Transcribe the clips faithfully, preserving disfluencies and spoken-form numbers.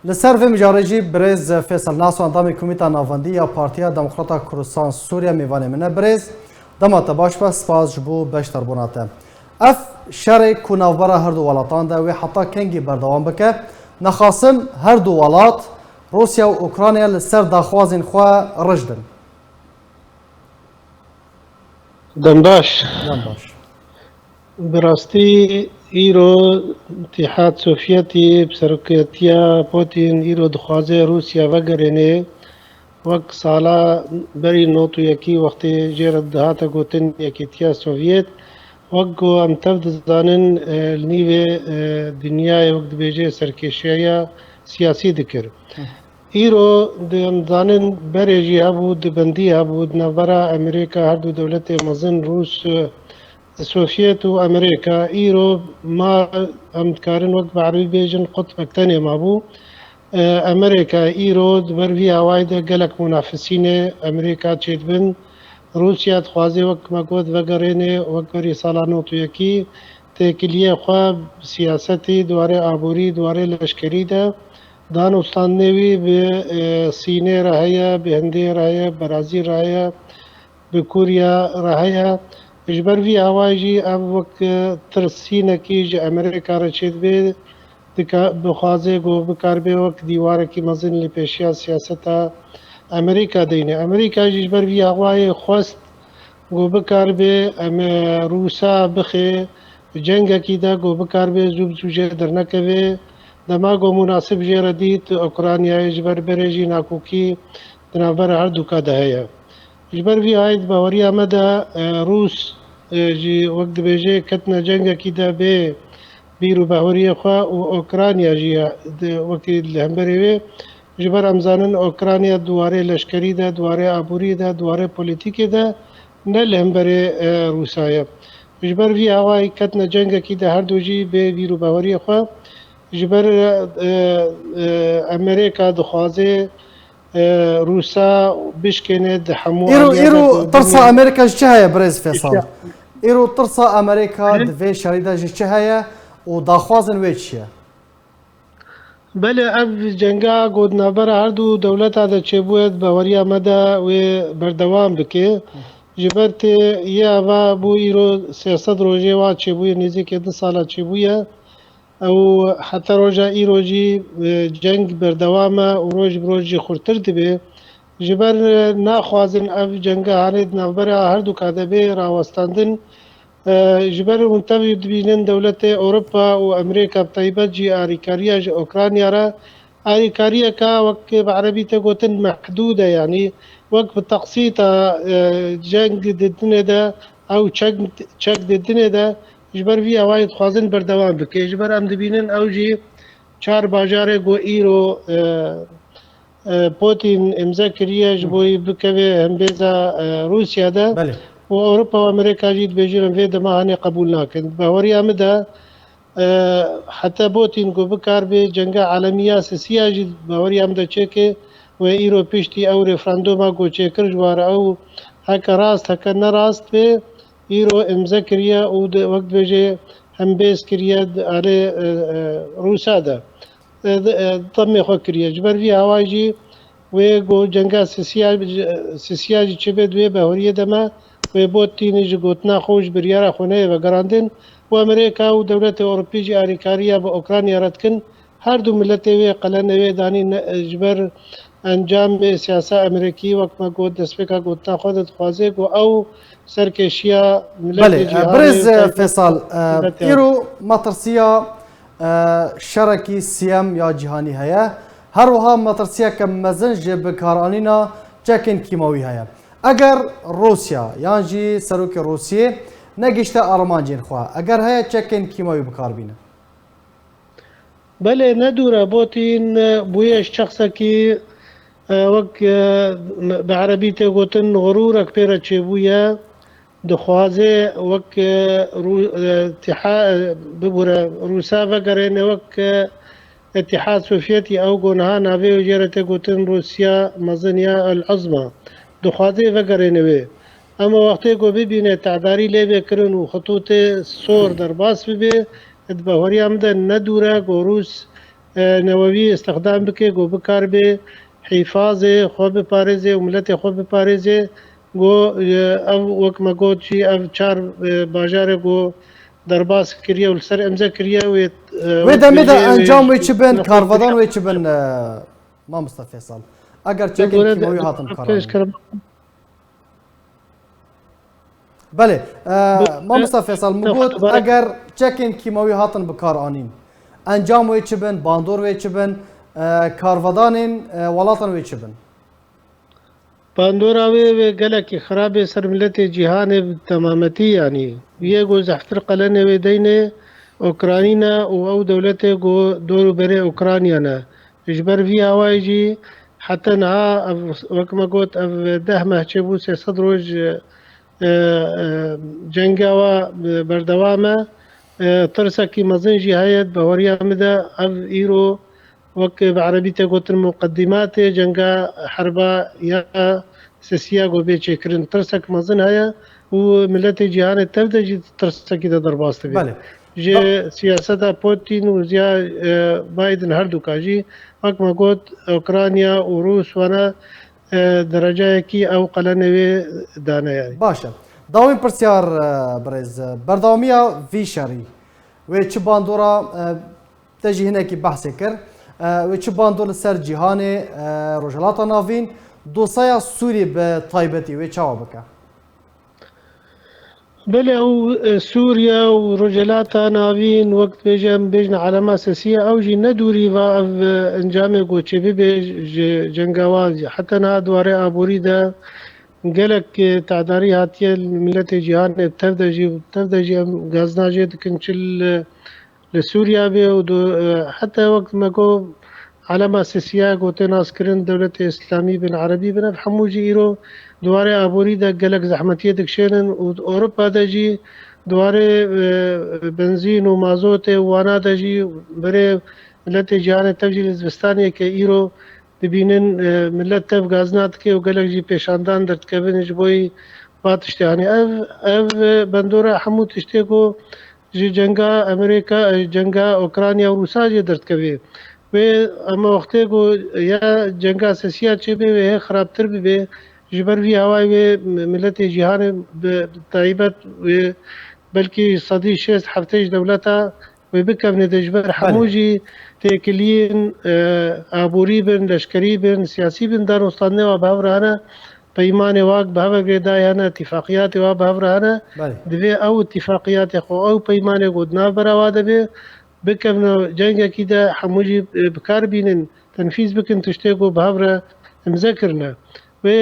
Li ser vê mijarê jî birêz Fêsal Naso, endamê Komîta Navendî ya Partiya Demokrata Kurdistan Sûriye, mêvanê min e. Birêz, dema te baş be, spas ji bo beşdarbûna te. Ev şerê ku navbera her du welatan de wê heta kengî berdewam bike, nexasim her du welat, Rûsya û Ukrayna, li ser daxwazên xwe rijd in. Dem baş. Dem baş. Bi rastî îro Îtîhad Sovyetî bi serokatiya Putin îro dixwaze Rûsya vegerêne wek sala berî nod û yekî wextê jê re dihate gotin Yekîtiya Sovyet. Wek ku em tev dizanin, e, li nîvê, e, dinyayê wek dibêje serkêşiya siyasî dikir. Îro di em zanin berê jî hebû, di bendî hebû, di navbera Amerîka, her du dewletê mezin Rûs, e, Sovyet û Amerîka. Îro ma em dikarin wek bi erebî bêjin qutbek tenê mabû. E, Amerîka îro di ber vî awayî de gelek munafisînê Amerîka çêdibin. Rûsya dixwaze wek me got vegerêne wek berî sala nod û yekî têkiliyê xwe bi siyasetî, di warê aborî, di warê leşkerî de. Danûstandinê wî bi, e, Sînê re heye, bi Hindê re heye, Berazîl re heye, bi Kûriya re heye. Ji ber vî awayî jî ev wek, e, tirsînekî ji Amerîka re çêdibe, dika-, bixwaze ku bikaribe wek dîwarekî mezin li pêşiya siyaseta Amerîka deyne. Amerîka jî ji ber vî awayê xwest ku bikaribe em, e, Rûsa bixe cengekî de ku bikaribe zû bi zû jê dernekeve. Dema ku munasib jê re dît, Ukraynayê ji ber berê jî nakokî di navbera her duka de heye. Ji ber vî hayê di baweriya me de, e, Rûs, e, jî wek dibêje ketine cengekî de bê bîr û baweriyê xwe û Ukrayna jî di, wekî li hemberê wê. Ji ber em zanin Ukrayna di warê leşkerî de, di warê aborî de, di warê polîtîkê de ne li hemberê, e, Rûsa ye. Ji ber vî awayî ketine cengekî de her du jî bê bîr û baweriyê xwe. Ji ber, e, e, Amerîka dixwaze, e, Rûsa bişkêne di hemû Îro, aliyê de îro ku tirsa demê Amerîka ji çi heye, birêz Fêsal? Îro tirsa Amerîka Hı? di vê şerî de ji çi heye û daxwazên wê çi ye? Belê, ev cenga ku di navbera her du dewleta de çêbûye, di baweriya me de wê berdewam bike. Ji ber tê yê ava bû îro sê sed rojê wa çêbûye, nêzîkê du sala çêbûye. Ew heta roja îro jî, e, ceng berdewam e û roj bi roj jî xurtir dibe. Ji ber, e, naxwazin ev cenga hanê di navbera her du ka de bê rawestandin. E, ji ber hûn tevî dibînin dewletê Ewropa û Amerîka bi taybet jî arîkariya ji Ukrayna re, arîkariyeke wek bi erebî tê gotin mehdûd e, yanî wek bi teqsîta, e, ceng di dinê de ew çek, çek di dinê de ji ber vî awayî dixwazin berdewam bike. Ji ber em dibînin ew jî çar bajarê ku îro, e, e, Putin îmze kiriye ji bo yî bikeve hembêza, e, Rûsya de. Belê. Û Ewropa û Amerîka jî dibêjin em vê dema hanê qebûl nakin. Di baweriya min de, e, heta Putin ku bikaribe cenga alemiya sisiya jî di baweriya min de çêke wê îro piştî ew referanduma ku çêkir ji ware ew heke rast heke ne rast be, îro îmze kiriye û di, wek dibêje hembêz kiriye di alê, e, e, Rûsa de. E, di, e, demê xwe kiriye. Ji ber vî awayî jî wê ku cenga sisiya, sisiya jî çi be di wê bahuriyê de me, wê Putinî ji gotina xwe û ji biryara xwe neyê vegerandin û Amerîka û dewletê Ewropî jî arîkariya bi Ukrayna re dikin. Her du miletê wê qelene wê danî ne, ji ber encamê siyasa Amerîkî wek me got destpêka gotina xwe de dixwaze ku ew serkêşiya miletê Belê, cîhanê, birêz, taybet Fêsal, miletê îro matirsiya, e, şerekî siyem ya cîhanî heye. Her wiha metirsiyeke mezin ji bikaranîna çekên kîmawî heye. Eger Rûsya yan jî serokê Rûsiyê negihişte armancên xwe, eger heye çekên kîmawî bikar bîne? Belê, ne dûr e, Putin, e, bûye ji şexsekî, e, wek, e, bi erebî tê gotin, xurûrek pê re çêbûye. Dixwaze wek, e, Rû-, e, Îtiha-, e, bibûre, Rûsa vegerêne wek, e, Îtîhad Sovyetî, ew ku niha navê wê jê re tê gotin Rûsya Mezin ya El Uzma. Dixwaze vegerêne wê. Ema wextê ku bibîne tedarî lê bê kirin û xitûtê sor derbas bibe, di bahuriya min de ne dûr e ku Rûs, e, newewî îstixdam bike, ku bikaribe hîfazê xwe biparêze û miletê xwe biparêze. Ku, e, ev, wek me got jî, ev çar, e, bajarê ku derbas kiriye û li ser îmze kiriye wê, e, Wê wek demê de bêje wê encam wê çi bin, karvedan wê çi bin, e, Mamosta Fêsal? Eger çekên kîmawî hatin bikaranîn. Belê, e, Mamosta Fêsal, min got, eger çekên kîmawî hatin bikaranîn, encam wê çi bin, bandor wê çi bin, e, karvedanên, e, welatan wê çi bin? Bandora wê, wê gelekî xirabê ser miletê cîhanê bi temametî, yanî yê ku zehftir qelenê wê deynê Ûkranî ne û ew dewletê ku dor û berê Ûkranya ne. Ji ber vî awayî jî heta niha ev, wek me got, ev deh meh çêbû, sê sed roj, e, e, cenga wa, e, berdewam e. E, tirsekî mezin jî heye, di baweriya min de ev îro wek bi erebî tê gotin muqedîmatê cenga herba ya sisiya ku bê çêkirin, tirsek mezin heye û miletê cîhanê tev de jî tirsekî de derbas dibe. Belê. Ji siyaseta Putin û ziya, e, Biden herduka jî, wek me got, Ukrayna û Rûs wana, e, derecayekî ew qelenê wê dane yani. Baş e. Dawîn pirsyar, e, birêz, e, berdewamiya vî şerî wê çi bandora, e, te jî hinekî behsê kir, e, wê çi bandor li ser cîhanê, e, Rojhilata Navîn, dosyaya Sûrî bi taybetî wê çawa bike? Belê, ew, e, Sûriye û Rojhilata Navîn, wek dibêje, em bêjin alema sesî ye, ew jî ne dûrî va ev, e, encamê ku çêbibe ji cenga wan jî. Heta niha di warê aborî de gelek, e, tedarî hatiye li miletê cîhanê, tev de jî, tev de jî em gazna jê dikin, çi li, li Sûriye be û du, e, heta wek me got, alema sisiya ku tê naskirin, dewletê îslamî bin, erebî bin, ev hemû jî îro di warê aborî de gelek zehmetiyê dikişênin û di Ewropa de jî di warê, e, benzîn û mazotê û wana de jî berê miletê cîhanê tev jî li zivistanê ke îro dibînin, e, milet tev gazna dike û gelek jî pêşandan derdikevin ji bo va tiştê. Hanî ev, ev, e, bendora hemû tiştê ku ji cenga Amerîka, e, cenga Ukrayna û Rûsa jê derdikeve. Wê ema wextê ku ya cenga sesiya çêbe wê hê xirabtir bibe, ji ber vî hawayê wê miletê cîhanê bi taybet wê belkî sedî şêst heftê ji dewleta wê bikevne de ji ber hemû Belê. jî têkiliyên, e, aborî bin, leşkerî bin, siyasî bin, danûstandinê wa bi hev re hene, peymanê wa bi hev re girêdayî hene, îtîfaqiyatê wa bi hev re hene. Belê. Divê ew îtîfaqiyatê xwe, ew peymanê ku di navbera wa de bê, bikevne cengekî de hemû jî, e, bi kar bînin, tenfîz bikin tiştê ku bi hev re îmze kirine. Wê,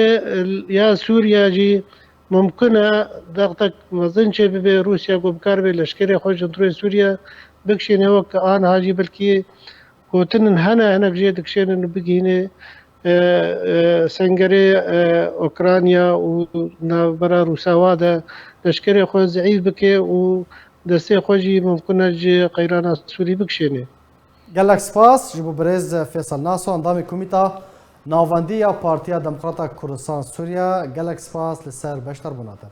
e, ya Sûriye jî mumkin e dextek mezin çê bibe, Rûsya ku bikaribe leşkerê xwe ji hundirê Sûriye bikişêne, wek aniha jî belkî gotinin hene, hinek jê dikişênin û bigihîne, e, e, sengerê, e, Ukrayna û navbera Rûsa wa de leşkerê xwe zeîf bike û destê xwe jî mumkin e ji qeyrana Sûrî bikişêne. Gelek spas ji bo birêz Fêsal Naso, endamê Komîta Navendî ya Partiya Demokrata Kurdistan Sûriye. Gelek spas li ser beşdarbûna te.